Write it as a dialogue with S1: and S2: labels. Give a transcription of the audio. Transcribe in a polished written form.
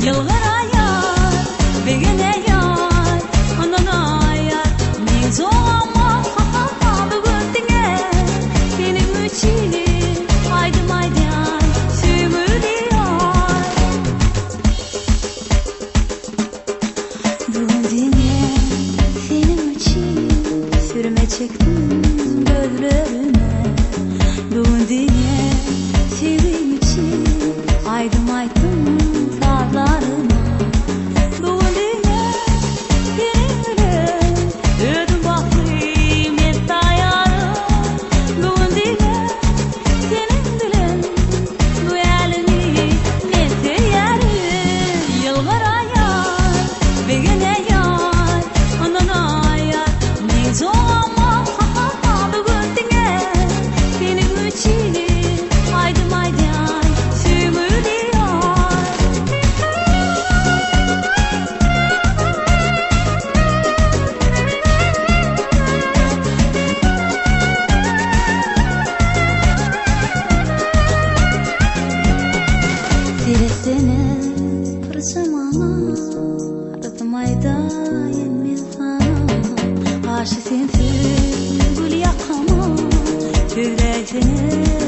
S1: Ýylgyraýar, begenäýar, ynanaýar, Meň jogama bu gün diňe seniň üçin aýdym aýdýan söýgüli ýar. Bu gün diňe seniň üçin sürme çekdim gözlerime, Bu gün diňe söýgim üçin aýdym aýtdym sazlaryma. Bu gün diňe seniň bilen özüm bagtly men saýaryn, Bu gün diňe seniň bilen bu älemi men söýerin. Ýylgyraýar, begenäýar, ynanaýar, meň jogama bu gün diňe seniň üçin aýdym aýdýan söýgüli ýar. Seretsene birje maňa, Arzym aýdaýyn men saňa, Gaşy sensiz gül ýakama, Sözläýsene.